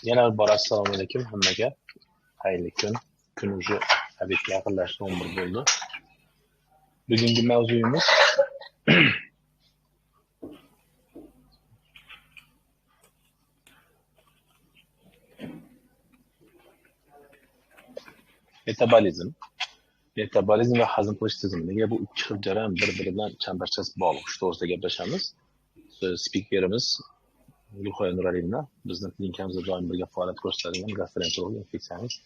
Yana bir bor assalomu alaykum hammaga. Xayrli kun. Kun уже obedga yaqinlashdi, 11 bo'ldi. Bugungi mavzuyimiz metabolizm. Metabolizm va hazm qilish tizimi. Nega bu ikki xil jarayon bir-biri bilan chambarchas bog'liq? Shu to'g'risida gaplashamiz. Spikerimiz Gulxoya Nuraliyevna, bizni klinikamizda doim birga faoliyat ko'rsatadigan gastroenterolog, infeksionist,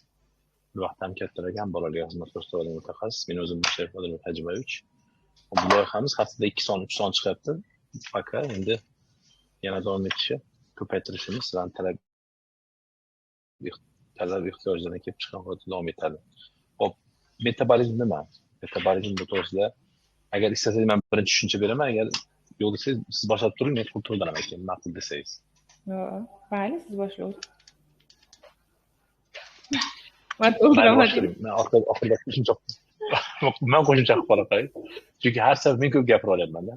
bir vaqtda ham kattalarga, ham bolalarga xizmat ko'rsatadigan mutaxassis. Men o'zim Sharif Odilbek Hajibayevich. Bu loyihamiz haftada 2 son, 3 son chiqyapti. Пока endi yana davom etishi, ko'paytirishimiz sizlarning talab ehtiyojlardan kelib chiqqan holda davom etadi. Xo'p, metabolizm nima? Metabolizm bu to'g'risida agar istasangiz men birinchi tushuncha beraman, agar yo'q desangiz siz boshlab turing, men to'ldiraman keyin ma'qul desangiz. Yo'q, mayli, siz boshlayvering. Men to'ldiraman. Men oxirida qo'shimcha men qo'shimcha qilib qo'yay. Chunki har safar men ko'p gapira olyapman-da.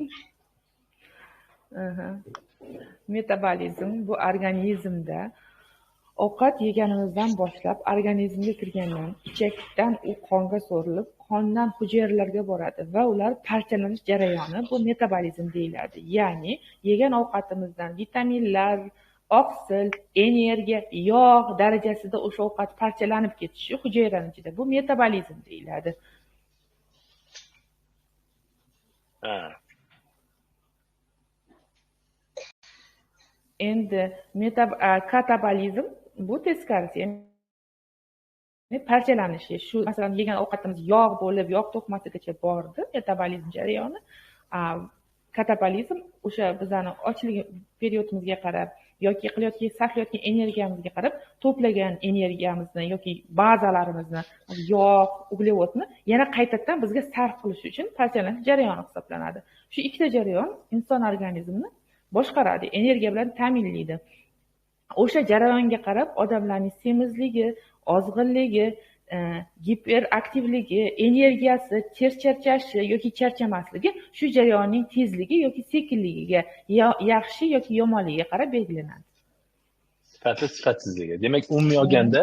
Metabolizm bu organizmda ovqat yeganimizdan boshlab organizmga kirgandan, ichakdan u qonga so'rilib, qondan hujayralarga boradi va ular parchalanish jarayoni bu metabolizm deyiladi. Ya'ni yegan ovqatimizdan vitaminlar, oqsil, energiya, yog' darajasida o'sha ovqat parchalanib ketishi hujayraning ichida bu metabolizm deyiladi. Endi katabolizm bu teskarisi, ya'ni parchalanishi. Shu masalan yegan ovqatimiz yog' bo'lib, yog' to'qimasigacha bordi, metabolizm jarayoni. Katabolizm o'sha bizani ochlik periodimizga qarab yoki qilayotgan, sarflayotgan energiyamizga qarab to'plagan energiyamizni yoki bazalarimizni, yog', uglevodni yana qaytadan bizga sarf qilish uchun parchalanish jarayoni hisoblanadi. Shu ikkita jarayon inson organizmini boshqaradi, energiya bilan ta'minlaydi. O'sha jarayonga qarab odamlarning semizligi, ozg'inligi, giperaktivligi, energiyasi, ter charchashi yoki charchamasligi shu jarayonning tezligi yoki sekinligiga, yaxshi yoki yomonligiga qarab belgilanadi. Sifati sifatsizligi. Demak, umumiy olganda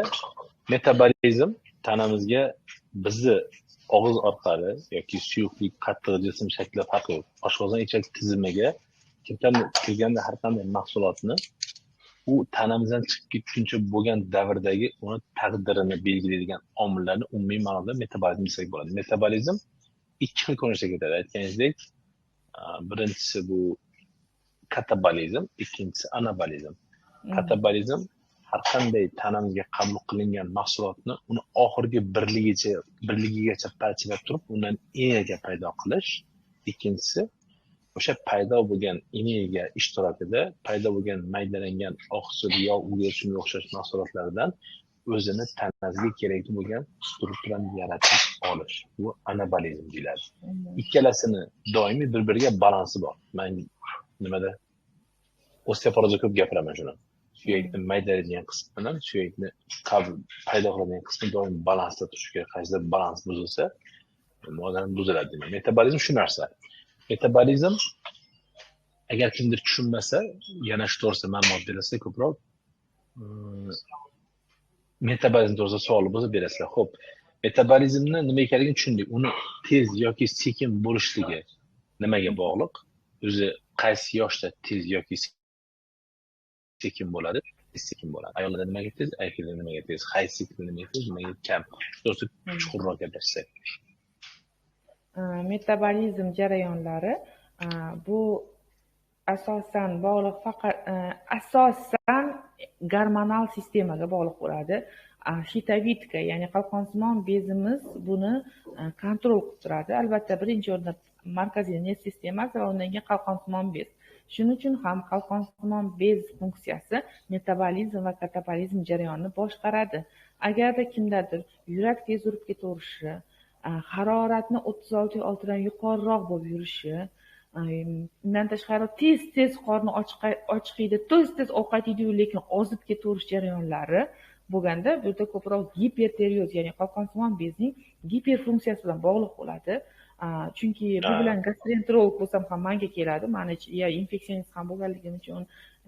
metabolizm tanamizga bizni og'iz orqali yoki suyuqlik, qattiq jism shaklida farqi yo'q. Oshqozon ichak tizimiga kirganda har qanday mahsulotni u tanamizdan chiqib ketguncha bo'lgan davrdagi uni taqdirini belgilaydigan omillarni umumiy ma'noda metabolizm desak bo'ladi. Metabolizm ikki xil ko'rinishda ketadi. Aytganingizdek, birinchisi bu katabolizm, ikkinchisi anabolizm. Katabolizm har qanday tanamizga qabul qilingan mahsulotni uni oxirgi birligigacha parchalab turib, undan energiya paydo qilish. Ikkinchisi o'sha paydo bo'lgan energiya ishtirokida paydo bo'lgan maydalangan oqsil, yog', uglevod shunga o'xshash mahsulotlardan o'zini tanasiga kerakli bo'lgan strukturani yaratib olish. Bu anabolizm deyiladi. Ikkalasini doimiy bir-biriga balansi bor. Men nimada osteoporozda ko'p gapiraman shuni. Suyakni maydalaydigan qismi bilan suyakni paydo qiladigan qismi doim balansda turishi kerak. Qaysidir balans buzilsa, muvozanat buziladi deyman. Metabolizm shu narsa. Metabolizm agar kimdir tushunmasa, yana shu to'g'risida ma'lumot berasizlar ko'proq. Metabolizm to'g'risida savol bo'lsa berasizlar. Xo'p, metabolizmni nima ekanligini tushundik. Uni tez yoki sekin bo'lishligi nimaga bog'liq? O'zi qaysi yoshda tez yoki sekin bo'ladi? Sekin bo'ladi. Ayollarda nimaga tez, erkaklarda nimaga tez, qaysi sikl nimaga tez, nimaga kam? Shu to'g'risida chuqurroq gaplashsak. Metabolizm jarayonlari bu asosan bog'liq faqat asosan gormonal sistemaga bog'liq bo'ladi. Shitavitka, ya'ni qalqonsimon bezimiz buni kontrol qilib turadi. Albatta birinchi o'rinda markaziy nerv sistemasi va undan keyin qalqonsimon bez. Shuning uchun ham qalqonsimon bez funksiyasi metabolizm va katabolizm jarayonini boshqaradi. Agarda kimdadir yurak tez urib ketaverishi, haroratni 36.6 dan yuqoriroq bo'lib yurishi, undan tashqari tez-tez qorni ochiqiydi, tez-tez ovqat yeydi, lekin ozib ketaverish jarayonlari bo'lganda bu yerda ko'proq gipertireoz, ya'ni qalqonsimon bezning giperfunksiyasi bilan bog'liq bo'ladi. Chunki bu bilan gastroenterolog bo'lsam ham menga keladi. Meni infeksionist ham bo'lganligim uchun,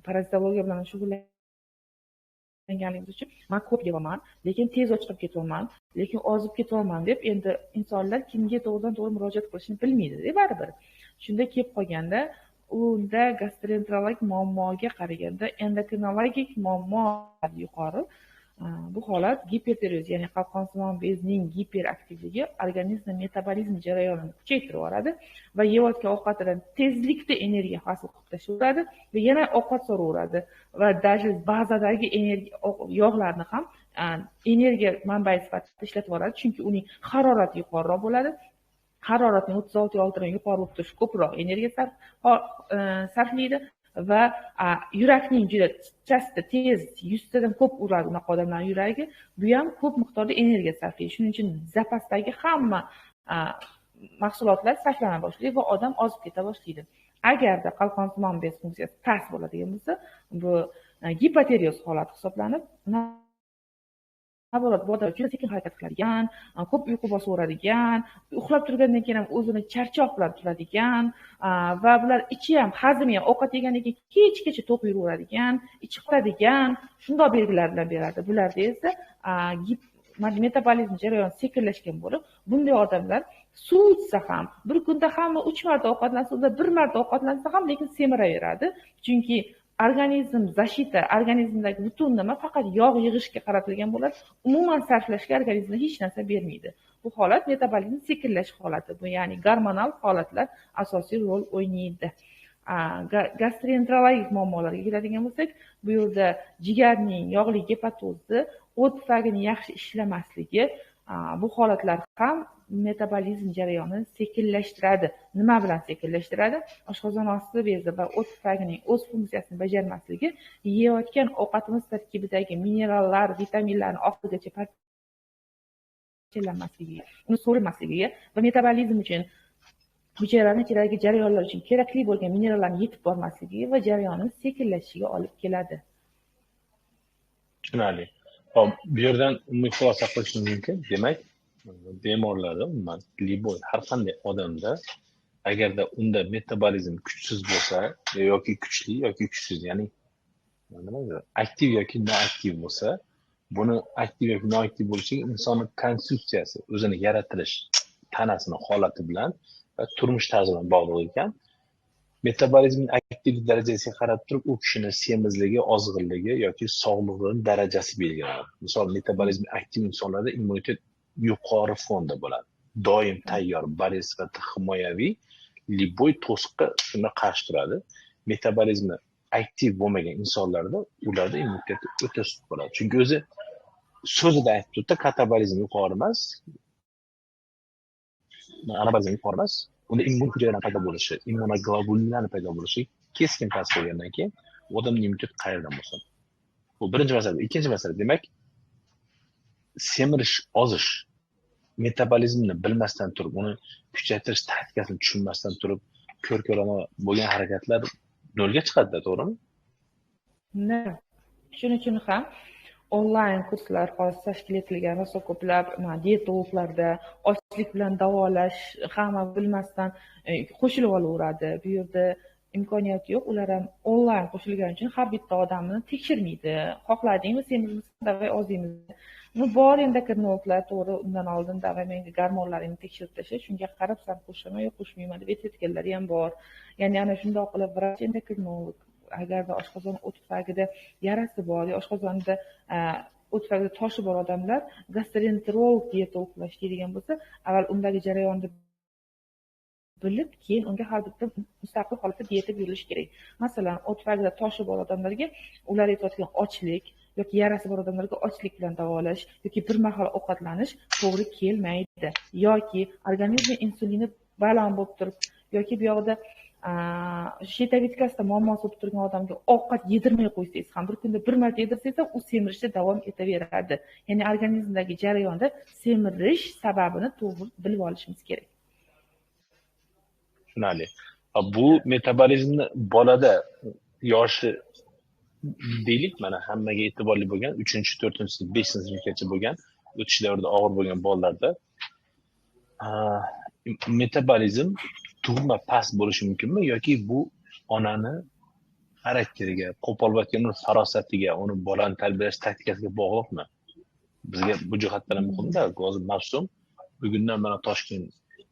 parazitologiya bilan shug'ullanganligim ovqatlanganligimiz uchun man ko'p yeyapman, lekin tez ochqib ketyapman, lekin ozib ketyapman deb endi insonlar kimga to'g'ridan to'g'ri murojaat qilishni bilmaydi-da baribir. Shunda kelib qolganda unda gastroenterologik muammoga qaraganda endokrinologik muammo yuqori. Bu holat gipertireoz, ya'ni qalqonsimon bezning giperaktivligi organizm metabolizm jarayonini kuchaytirib yuboradi va yeyotgan ovqatidan tezlikda energiya hosil qilib tashlayveradi va yana ovqat so'raveradi va даже bazadagi energiya yog'larni ham energiya manbai sifatida ishlatib yuboradi, chunki uning harorati yuqoriroq bo'ladi. Haroratning 36,6 dan yuqori bo'lib turishi ko'proq energiya sarflaydi va yurakning juda chasta tez 100 tadan ko'p uradi unaqa odamlarning yuragi, bu ham ko'p miqdorda energiya sarflaydi. Shuning uchun zapasdagi hamma mahsulotlar sarflana boshlaydi va odam ozib keta boshlaydi. Agarda qalqonsimon bez funksiyasi past bo'ladigan bo'lsa, bu gipotireoz holati hisoblanib, naborat bu odam juda sekin harakat qiladigan, ko'p uyqu bosaveradigan, uxlab turgandan keyin ham o'zini charchoq bilan turadigan va bular ichi ham hazmi ham ovqat yegandan keyin kechgacha to'q yuraveradigan, ichi qotadigan shundoq belgilar bilan beradi. Bularda esa metabolizm jarayoni sekinlashgan bo'lib, bunday odamlar suv ichsa ham, bir kunda hamma 3 marta ovqatlansa, ular 1 marta ovqatlansa ham, lekin semiraveradi. Chunki organizm защита, organizmdagi butun nima faqat yog' yig'ishga qaratilgan bo'ladi, umuman sarflashga organizmda hech narsa bermaydi. Bu holat metabolizm sekinlashish holati, bu ya'ni gormonal holatlar asosiy rol o'ynaydi. Gastroenterologik muammolarga keladigan bo'lsak, bu yerda jigarning yog'li gepatozi, o't pufagining yaxshi ishlamasligi, bu holatlar ham metabolizm jarayonini sekinlashtiradi. Nima bilan sekinlashtiradi? Oshqozon osti bezi va o't pufagining o'z funksiyasini bajarmasligi yeyotgan ovqatimiz tarkibidagi minerallar, vitaminlarni oxirigacha parchalanmasligiga, uni so'rilmasligiga va metabolizm uchun hujayralar ichidagi jarayonlar uchun kerakli bo'lgan minerallarni yetib bormasligiga va jarayonning sekinlashishiga olib keladi. Tushunarli. Hop, bu yerdan umumiy xulosa qilishimiz mumkin. Demak, bemorlarda umuman liboy har qanday odamda agarda unda metabolizm kuchsiz bo'lsa yoki kuchli yoki kuchsiz, ya'ni nima deydi, aktiv yoki noaktiv bo'lsa, buni aktiv yoki noaktiv bo'lishiga insonning konstitutsiyasi, o'zini yaratilish tanasini holati bilan va turmush tarzi bilan bog'liq ekan. Metabolizmning aktivlik darajasiga qarab turib, u kishini semizligi, ozg'inligi yoki sog'lig'ining darajasi belgilanadi. Misol, metabolizmi aktiv insonlarda immunitet yuqori fonda bo'ladi. Doim tayyor, baryer sifatida himoyaviy, liboy to'siqqa shunga qarshi turadi. Metabolizmi aktiv bo'lmagan insonlarda ularda immunitet o'ta sust bo'ladi. Chunki o'zi so'zida aytib turibdi, katabolizm yuqori emas, anabolizm yuqori emas, unda immun hujayralar paydo bo'lishi, immunoglobulinlar paydo bo'lishi keskin past bo'lgandan keyin odamning immuniteti qayerdan bo'lsin? Bu birinchi masala. Ikkinchi masala, demak, semirish, ozish metabolizmni bilmasdan turib, uni kuchaytirish taktikasini tushunmasdan turib, ko'r-ko'rona bo'lgan harakatlar nolga chiqadi-da, to'g'rimi? Shuning uchun ham onlayn kurslar hozir tashkil etilgan, rosa ko'plab dietologlarda ochlik bilan davolash hamma bilmasdan qo'shilib olaveradi. Bu yerda imkoniyat yo'q, ular ham onlayn qo'shilgani uchun har bitta odamni tekshirmaydi. Xohladingmi, semizmisan, davay oziymiz. Ну, bor endokrinologlar, to'g'ri, undan oldin davay menga gormonlaringni tekshirib tashla, shunga qarab san qo'shaman yo qo'shmayman deb aytayotganlari ham bor. Ya'ni ana shundoq qilib vrach endokrinolog agarda oshqozon o't pufagida yarasi bor yo oshqozonda o't pufagida toshi bor odamlar gastroenterolog dietolog bilan ishlaydigan bo'lsa, avval undagi jarayonni bilib, keyin unga har bitta mustaqil holatda dieta berilishi kerak. Masalan, o't pufagida toshi bor odamlarga ular aytayotgan ochlik yoki yarasi bor odamlarga ochlik bilan davolash yoki bir mahal ovqatlanish to'g'ri kelmaydi. Yoki organizm insulini baland bo'lib turib yoki bu yoqda shetavitkasida muammosi bo'lib turgan odamga ovqat yedirmay qo'ysangiz ham, bir kunda bir marta yedirsangiz ham u semirishda davom etaveradi. Ya'ni organizmdagi jarayonda semirish sababini to'g'ri bilib olishimiz kerak. Tushunarli. Bu metabolizmni bolada yoshi deylik, mana hammaga e'tiborli bo'lgan 3-chi, 4-chi, 5-chi sinfgacha bo'lgan o'tish davrida og'ir bo'lgan bolalarda metabolizm tug'ma past bo'lishi mumkinmi yoki bu onani xarakteriga, qo'pol aytganda uni farosatiga, uni bolani tarbiyalash taktikasiga bog'liqmi? Bizga bu jihatdan ham muhimda. Hozir mavsum, bugundan mana Toshkent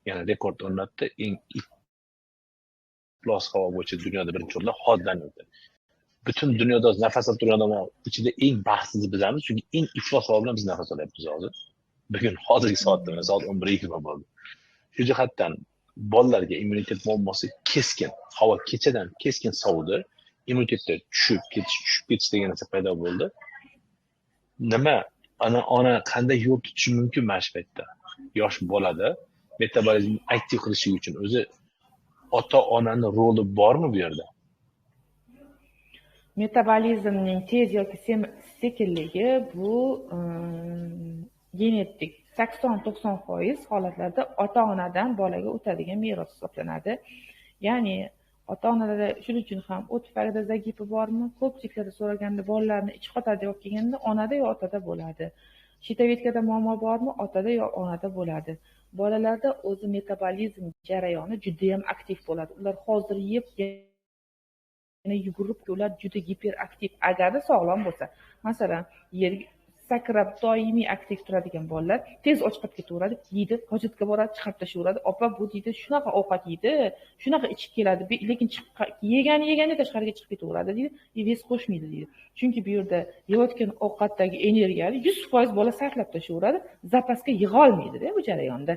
yana rekord o'rnatdi. Eng iflos havo bo'yicha dunyoda birinchi o'rinda, hozirdan o'tdi. Butun dunyoda nafas olib turgan odamlar ichida eng baxtsizi bizamiz, chunki eng iflos havo bilan biz nafas olyapmiz hozir. Bugun hozirgi soatda mana soat 11:20 bo'ldi. Shu jihatdan bolalarga immunitet muammosi keskin, havo kechadan keskin sovudi, immunitetda tushib ketish degan narsa paydo bo'ldi. Nima, ona qanday yo'l tutishi mumkin mana shu paytda? Yosh bolada metabolizm aktiv qilishi uchun o'zi ota-onani roli bormi bu yerda? Metabolizmning tez yoki sekinligi bu genetik 80-90% holatlarda ota-onadan bolaga o'tadigan meros hisoblanadi. Ya'ni ota-onalarda shuning uchun ham o't tufayli zagipi bormi? Ko'pchiliklarda so'raganda bolalarni ich qotadi deb kelganda onada yo otada bo'ladi. Shitavetkada muammo bormi? Otada yo onada bo'ladi. Bolalarda o'zi metabolizm jarayoni juda ham aktiv bo'ladi. Ular hozir yeb yana yugurib, ular juda giperaktiv agarda sog'lom bo'lsa. Masalan, yerga sakrab doimiy aktiv turadigan bolalar tez och qolib ketaveradi, yeydi, hojatga boradi, chiqarib tashlayveradi. Opa bu deydi, shunaqa ovqat yeydi, shunaqa ichib keladi, lekin yegani tashqariga chiqib ketaveradi deydi, vес qo'shmaydi deydi. Chunki bu yerda yeyotgan ovqatdagi energiyani 100% bola sarflab tashlayveradi, zapasga yig'a olmaydi-da bu jarayonda.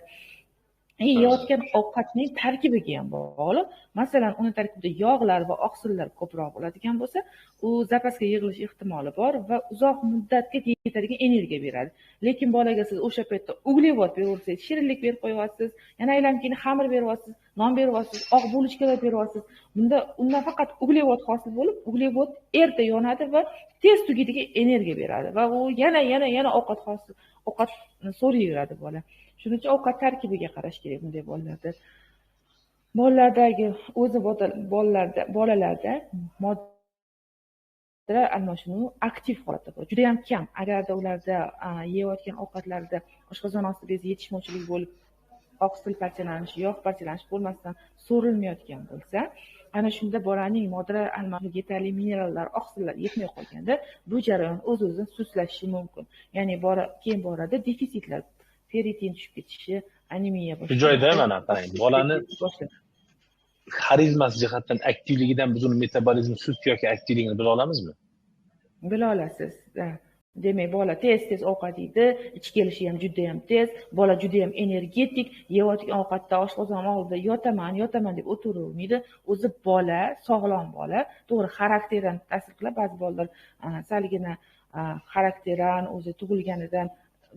Yeyotgan ovqatning tarkibiga ham bog'liq. Masalan, uni tarkibida yog'lar va oqsillar ko'proq bo'ladigan bo'lsa, u zapasga yig'ilish ehtimoli bor va uzoq muddatga yetadigan energiya beradi. Lekin bolaga siz o'sha paytda uglevod beraversangiz, shirinlik berib qo'yasiz, yana aylanib keyin xamir beryapsiz, non beryapsiz, oq bulochkalar beryapsiz. Bunda undan faqat uglevod hosil bo'lib, uglevod erta yonadi va tez tugaydigan energiya beradi va u yana yana yana ovqat hosil, ovqat so'rayveradi bola. Shuning uchun ovqat tarkibiga qarash kerak bunday bolalarda. Bolalardagi o'zi bolalarda moddalar almashinuvi aktiv holatda bo'ladi. Juda ham kam. Agarda ularda yeyotgan ovqatlarida oshqozon osti bezi yetishmovchiligi bo'lib, oqsil parchalanishi, yog' parchalanishi bo'lmasdan so'rilmayotgan bo'lsa, ana shunda bolaning moddalar almashinuviga yetarli minerallar, oqsillar yetmay qolganda bu jarayon o'z-o'zidan suslashishi mumkin. Ya'ni keyin borada defitsitlar, ferritin tushib ketishi, anemiya boshlanadi. Shu joyda mana qarang, bolani xarizmasi jihatdan aktivligidan biz uni metabolizmi sust yoki aktivligini bila olamizmi? Bila olasiz. Demak, bola tez-tez ovqat yeydi, ichi kelishi ham juda ham tez, bola juda ham energetik, yeyotgan ovqatda oshqozon oldida yotaman deb o'tiravermaydi. O'zi bola, sog'lom bola, to'g'ri xarakteridan ta'sir qiladi. Ba'zi bolalar salgina xarakteran, o'zi tug'ilganidan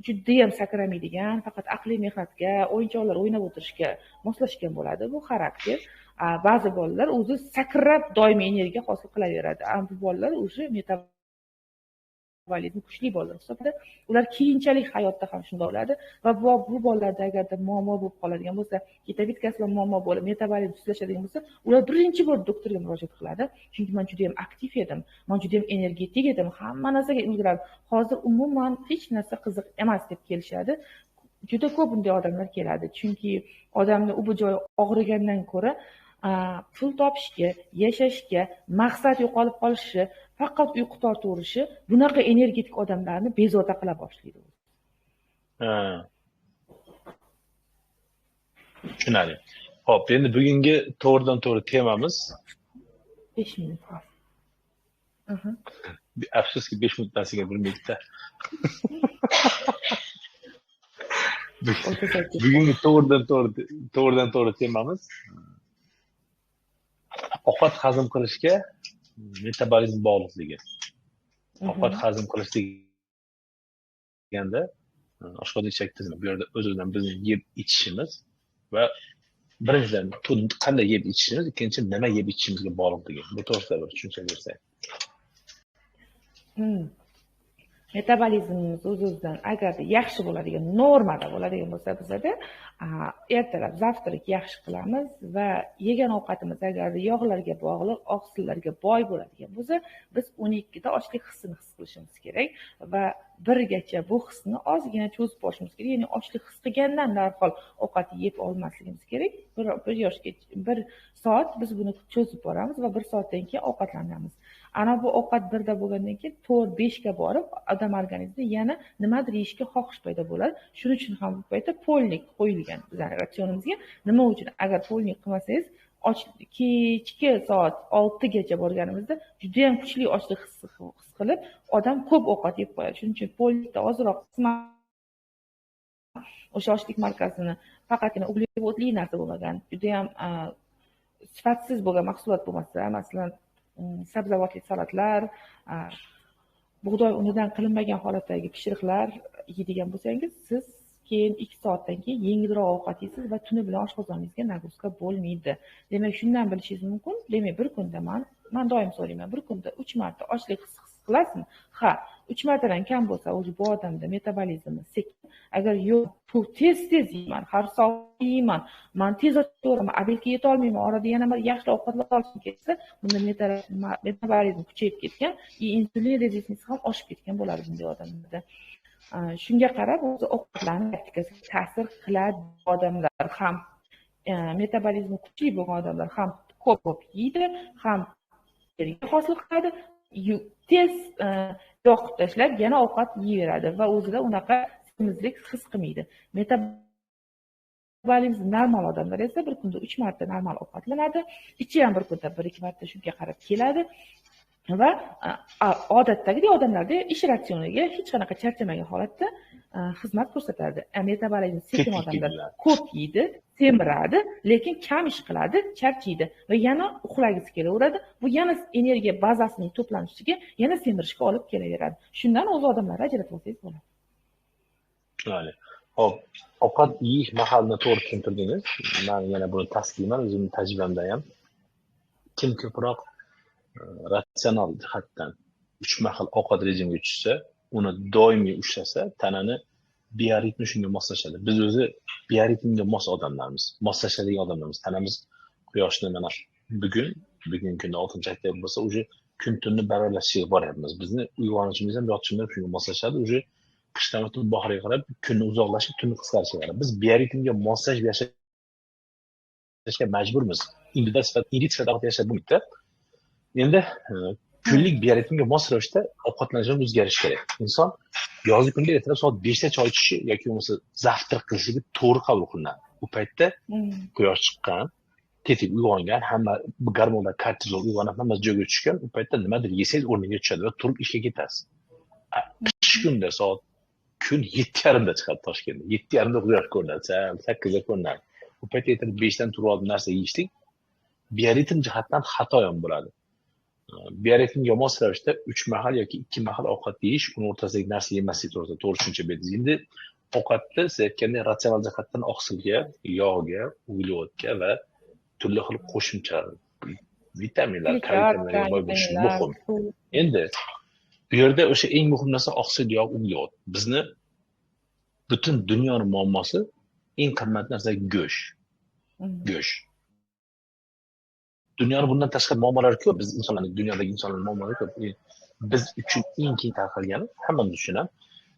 judayam sakramaydigan, faqat aqliy mehnatga, o'yinchoqlar o'ynab o'tirishga moslashgan bo'ladi. Bu xarakter. Ba'zi bolalar o'zi sakrab doimiy energiya hosil qilaveradi. Bu bolalar o'zi metabolizmi kuchli bolalar hisoblanadi. Ular keyinchalik hayotda ham shunday bo'ladi va bu bolalarda agarda muammo bo'lib qoladigan bo'lsa, ketavitkasi bilan muammo bo'lib, metabolizm suslashadigan bo'lsa, ular birinchi bo'lib doktorga murojaat qiladi. Chunki men juda ham aktiv edim, men juda ham energetik edim, hamma narsaga ulgurardim. Hozir umuman hech narsa qiziq emas deb kelishadi. Juda ko'p bunday odamlar keladi. Chunki odamni u bu joyi og'rigandan ko'ra pul topishga, yashashga maqsad yo'qolib qolishi, faqat uyqu tortaverishi bunaqa energetik odamlarni bezovta qila boshlaydi. Tushunarli. Xo'p, endi bugungi to'g'ridan to'g'ri temamiz 5 minut qoldi. Afsuski 5 minut narsaga bilmaydi-da. Bugungi to'g'ridan to'g'ri temamiz ovqat hazm qilishga metabolizm bog'liqligi. Ovqat hazm qilish deganda oshqozon ichak tizimi bu yerda o'z-o'zidan bizning yeb ichishimiz va birinchidan qanday yeb ichishimiz, ikkinchi nima yeb ichishimizga bog'liqligi. Bu to'g'risida bir tushuncha bersak. Metabolizmimiz o'z-o'zidan agarda yaxshi bo'ladigan, normada bo'ladigan bo'lsa, bizada ertalab завтрак yaxshi qilamiz va yegan ovqatimiz agarda yog'larga bog'liq, oqsillarga boy bo'ladigan bo'lsa, biz 12da ochlik hissini his qilishimiz kerak va birgacha bu hisni ozgina cho'zib borishimiz kerak. Ya'ni ochlik his qilgandan darhol ovqat yeb olmasligimiz kerak. Bir yoshga 1 soat biz buni cho'zib boramiz va 1 soatdan keyin ovqatlanamiz. Ana bu ovqat 1da bo'lgandan keyin 4-5 ga borib odam organizmida yana nimadir yeyishga xohish paydo bo'ladi. Shuning uchun ham bu paytda polnik qo'yilgan bizning ratsionimizga. Nima uchun? Agar polnik qilmasangiz, kechki soat 6 gacha borganimizda juda ham kuchli ochlik his qilib, odam ko'p ovqat yeb qo'yadi. Shuning uchun polnikda ozroq qisman o'sha ochlik markazini faqatgina uglevodli narsa bo'lmagan, juda ham sifatsiz bo'lgan mahsulot bo'lmasa, masalan, sabzavotli salatlar, bug'doy unidan qilinmagan holatdagi pishiriqlar yeydigan bo'lsangiz, siz keyin 2 soatdan keyin yengilroq ovqat yeysiz va tuni bilan oshqozoningizga naguzka bo'lmaydi. Demak, shundan bilishingiz mumkin. Demak, bir kunda man doim so'rayman, bir kunda 3 marta ochlik his qilasizmi? Ha, 3 martadan kam bo'lsa, o'zi bu odamda metabolizmi sekin. Agar yo'q, tez-tez yeyman, har soat yeyman, man tez ochaman, obedga yeta olmayman, orada yana bir yaxshi ovqatlar olishim kelsa, bunda metabolizm kuchayib ketgan, insulin rezistensi ham oshib ketgan bo'ladi bunday odamlarda. Shunga qarab o'zi ovqatlanish taktikasiga ta'sir qiladi. Odamlar ham metabolizmi kuchli bo'lgan odamlar ham ko'p yeydi, ham energiya hosil qiladi, tez yoqib tashlab yana ovqat yeyveradi va o'zida unaqa semizlik his qilmaydi. Metabolizm normal odamlar esa bir kunda 3 marta normal ovqatlanadi, ichi ham bir kunda 1-2 marta shunga qarab keladi va odatdagidek odamlarda ish ratsioniga hech qanaqa charchamagan holatda xizmat ko'rsatadi. Metabolizm sekin odamlar ko'p yeydi, semiradi, lekin kam ish qiladi, charchaydi va yana uxlagisi kelaveradi. Bu yana energiya bazasining to'planishiga, yana semirishga olib kelaveradi. Shundan o'zi odamlarni ajratib olsangiz bo'ladi. Tushunarli. Xo'p, ovqat yeyish mahalini to'g'ri tushuntirdingiz. Men yana buni tasdiqlayman o'zimning tajribamda ham. Kim ko'proq ratsional jihatdan 3 mahal ovqat rejimiga tushsa, uni doimiy ushlasa, tanani bioritmi shunga moslashadi. Biz o'zi bioritmga mos odamlarmiz, moslashadigan odamlarmiz. Tanamiz quyoshni mana bugungi kunda 6-oktyabr bo'lsa, уже kun tunni barobarlashishiga boryapmiz. Bizni uyg'onishimiz ham yotishimiz ham shunga moslashadi. Уже qishdan o'tib bahorga qarab kunni uzoqlashib, tunni qisqarishiga qarab biz bioritmga moslashib yashashga majburmiz. Individual sifatida yashab bo'lmaydi. Endi kunlik bioritmga mos ravishda ovqatlanishimiz o'zgarishi kerak. Inson yozgi kunda ertalab soat 5 da choy ichishi yoki bo'lmasa завтрак qilishligi to'g'ri qabul qilinadi. U paytda quyosh chiqqan, tetik uyg'ongan, hamma gormonlar, kortizol uyg'onib, hammasi joyiga tushgan. U paytda nimadir yesangiz o'rniga tushadi va turib ishga ketasiz. Qish kunda soat kun 7:30 da chiqadi Toshkentda. 7:30 da quyosh ko'rinadi, 8 da ko'rinadi. U paytda ertalab 5 dan turib olib narsa yeyishlik bioritm jihatdan xato ham bo'ladi. Bioritmga mos ravishda 3 mahal yoki 2 mahal ovqat yeyish, uni o'rtasidagi narsa yemaslik to'g'risida to'g'ri tushuncha berdingiz. Endi ovqatni siz aytgandek ratsional jihatdan oqsilga, yog'ga, uglevodga va turli xil qo'shimcha vitaminlar, K vitaminlarga boy bo'lishi muhim. Endi bu yerda o'sha eng muhim narsa oqsil, yog', uglevod. Bizni butun dunyoning muammosi eng qimmat narsa go'sht. Go'sht. Dunyoni bundan tashqari muammolari ko'p. Biz insonlarning, dunyodagi insonlarning muammolari ko'p. Biz uchun eng keng tarqalgani, hammamiz uchun ham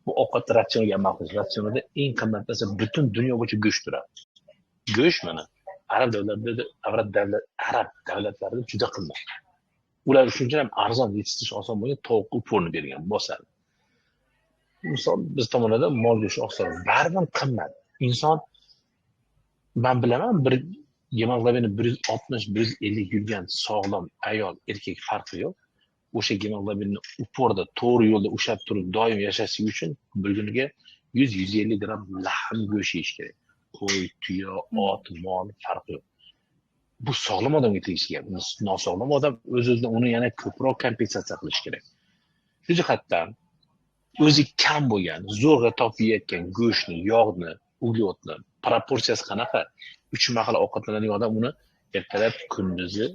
bu ovqat ratsioniga amal qilish. Ratsionida eng qimmat narsa butun dunyo bo'yicha go'sht turadi. Go'sht mana arab davlatlarida juda qimmat. Ular uchun ham arzon yetishtirish oson bo'lgan tovuq uporni bergan, bosadi. Misol biz tomonda mol go'shti oqsar, baribir qimmat. Inson, men bilaman, bir gemoglobini 160-150 yurgan sog'lom ayol, erkak farqi yo'q. O'sha gemoglobinni uporda to'g'ri yo'lda ushlab turib doim yashashi uchun bir kuniga 100-150 gramm lahm go'sht yeyish kerak. Qo'y, tuya, ot, mol farqi yo'q. Bu sog'lom odamga tegishli gap. Nosog'lom odam o'z-o'zidan uni yana ko'proq kompensatsiya qilish kerak. Shu jihatdan o'zi kam bo'lgan, zo'rg'a topib yeyotgan go'shtni, yog'ni, uglevodni proporsiyasi qanaqa? 3 mahal ovqatlanadigan odam uni ertalab, kunduzi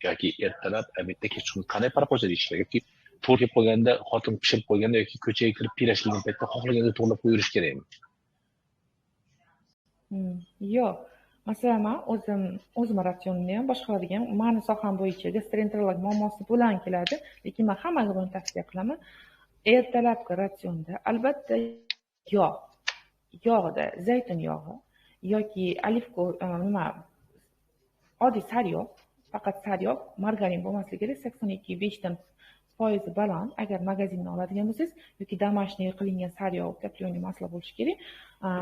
yoki ertalab, obedda, kechqurun qanday proporsiyada yeyish kerak? Yoki To'g'ri kelib qolganda, xotin pishirib qo'yganda yoki ko'chaga kirib pirashilgan paytda xohlaganda to'g'rilab qo'yaverish kerakmi? Yo'q. Masalan, man o'zim ratsionimni ham, boshqalarga ham, mani soham bo'yicha gastroenterolog muammosi bilan keladi, lekin man hammaga buni tavsiya qilaman. Ertalabki ratsionda albatta yog', yog'da zaytun yog'i yoki olivka, nima, oddiy sariyog', faqat sariyog', margarin bo'lmasligi kerak, 82,5 foizi baland. Agar magazindan oladigan bo'lsangiz yoki домашний qilingan sariyog', topленый масло bo'lishi kerak.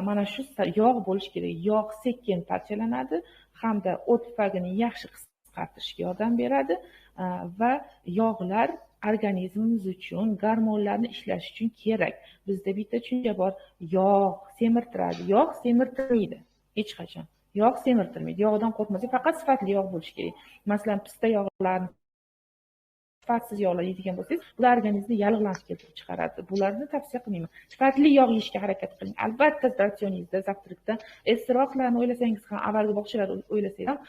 Mana shu yog' bo'lishi kerak. Yog' sekin parchalanadi hamda o't pufagini yaxshi qisqartirishga yordam beradi va yog'lar organizmimiz uchun gormonlarni ishlashi uchun kerak. Bizda bitta tushuncha bor, yog' semirtiradi. Yog' semirtirmaydi hech qachon. Yog' semirtirmaydi. Yog'dan qo'rqmasak, faqat sifatli yog' bo'lishi kerak. Masalan, pista yog'larini, sifatsiz yog'lar yeydigan bo'lsangiz, bular organizmda yallig'lanish keltirib chiqaradi. Bularni tavsiya qilmayman. Sifatli yog' yeyishga harakat qiling. Albatta ratsioningizda, завтрак da esroqlarni o'ylasangiz ham, avvalgi bog'chalarni o'ylasangiz ham,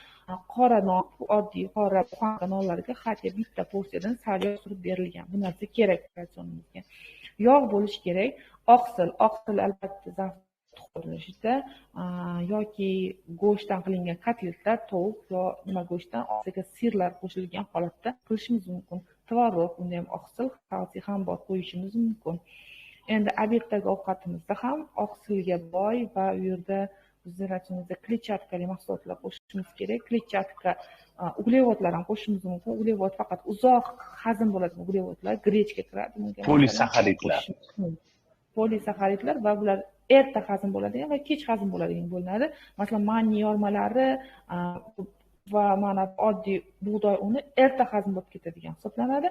qora non, oddiy qora buxanka nonlarga hatto bitta porsiyadan sariyog' surib berilgan. Bu narsa kerak ratsionimizga. Yog' bo'lishi kerak. Oqsil, oqsil albatta завтрак ko'rinishida yoki go'shtdan qilingan kotletlar, tovuq yo nima go'shtdan ostiga sirlar qo'shilgan holatda qilishimiz mumkin. Tvorog, unda ham oqsil, kalsiy ham bor, qo'yishimiz mumkin. Endi обед dagi ovqatimizda ham oqsilga boy va u yerda bizni ratsionimizda kletchatkali mahsulotlar qo'shishimiz kerak. Kletchatka, uglevodlar ham qo'shishimiz mumkin. Uglevod faqat uzoq hazm bo'ladigan uglevodlar, grechka kiradi bunga. Polisaxaridlar. Polisaxaridlar va bular erta hazm bo'ladigan va kech hazm bo'ladigan bo'linadi. Masalan, manni yormalari va mana oddiy bug'doy uni erta hazm bo'lib ketadigan hisoblanadi.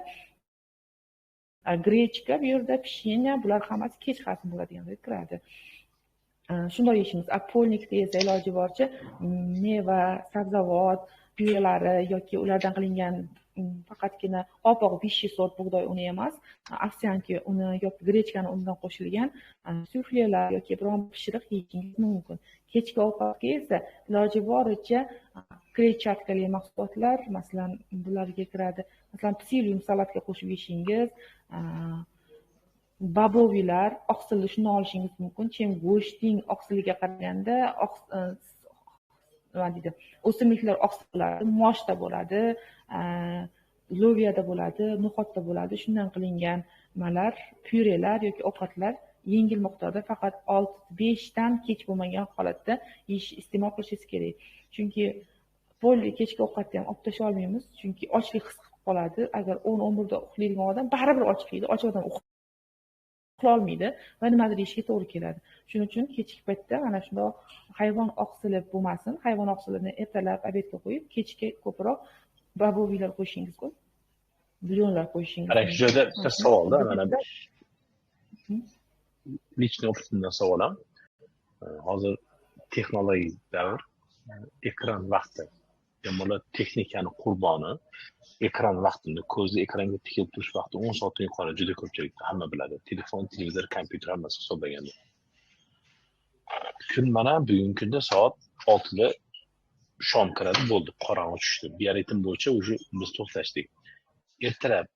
Grechka bu yerda, pishenya, bular hammasi kech hazm bo'ladigan deb kiradi. Shunday yeyishimiz. Polnikda esa iloji boricha meva, sabzavot pyurelari yoki ulardan qilingan faqatgina oppoq высший sort bug'doy uni emas, овсянки uni yoki grechkani unidan qo'shilgan suflelar yoki biron pishiriq yeyishingiz mumkin. Kechki ovqatga esa iloji boricha kletchatkali mahsulotlar, masalan, bularga kiradi. Masalan, psyllium salatga qo'shib yeyishingiz, бобовый lar, oqsilni shundan olishingiz mumkin. Chem go'shtning oqsiliga qaraganda nima deydi, o'simliklar oqsillari moshda bo'ladi, loviyada bo'ladi, no'xatda bo'ladi. Shundan qilingan nimalar, pyurelar yoki ovqatlar yengil miqdorda, faqat 6-5 dan kech bo'lmagan holatda yeyish, iste'mol qilishingiz kerak. Chunki polli kechki ovqatni ham olib tashlay olmaymiz, chunki ochlik his qilib qoladi. Agar 10-11 da uxlaydigan odam baribir ochlaydi, och odam uxlolmaydi va nimadir yeyishga to'g'ri keladi. Shuning uchun kechki paytda mana shundoq hayvon oqsili bo'lmasin, hayvon oqsilini ertalab обед ga qo'yib, kechki ko'proq бобовый lar qo'yishingiz mumkin, bulyonlar qo'yishingiz Mana shu joyda bitta savolda, mana личный опыт imdan savol ham. Hozir texnologik davr, ekran vaqti. Bemorlar texnikani qurboni, ekran vaqtini, ko'zni ekranga tikilib turish vaqti 10 soatdan yuqori juda ko'pchilikda, hamma biladi. Telefon, televizor, kompyuter hammasi hisoblaganda. Kun mana bugungi kunda soat 6 da shom kiradi, bo'ldi, qorong'i tushdi. Bioritm bo'yicha уже biz to'xtashdik. Ertalab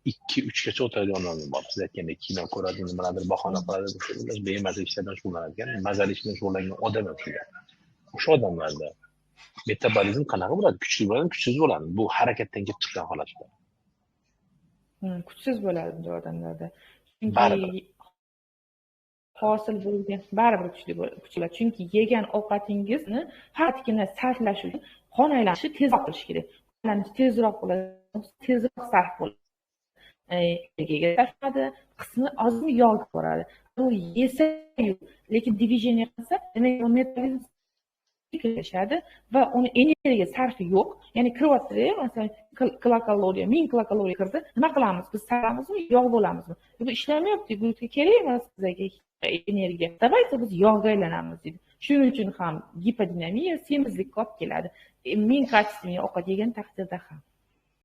2-3 gacha o'tiradigan odamlar bor. Siz aytgandek kino ko'radi, nimalardir bahona qiladi, o'sha bemaza ishlardan shug'ullanadigan, mazali ish bilan shug'ullangan odam ham shunday. O'sha odamlarda metabolizm qanaqa bo'ladi? Kuchli bo'ladimi, kuchsiz bo'ladimi? Bu harakatdan kelib chiqqan holatda. Kuchsiz bo'ladi bunday odamlarda. Chunki baribir hosil bo'lgan baribir kuchli bo'ladi. Chunki yegan ovqatingizni faqatgina sarflash uchun qon aylanishi tezroq bo'lishi kerak. Aylanish tezroq bo'ladi, tezroq sarf bo'ladi. Energiyaga sarflanadi, qismi ozmi yog'ga boradi. U yesa, lekin движение qilsa, demak metabolizm sekinlashadi va uni energiya sarfi yo'q. Ya'ni kiryapti, masalan, kilokaloriya, 1000 kilokaloriya kirdi. Nima qilamiz? Biz sarflamizmi, yog' bo'lamizmi? Bu ishlamayapti, bu kerak emas bizga energiya. Давайте biz yog'ga aylanamiz deydi. Shuning uchun ham gipodinamiya, semizlikka olib keladi. 1000 качественный ovqat yegan taqdirda ham.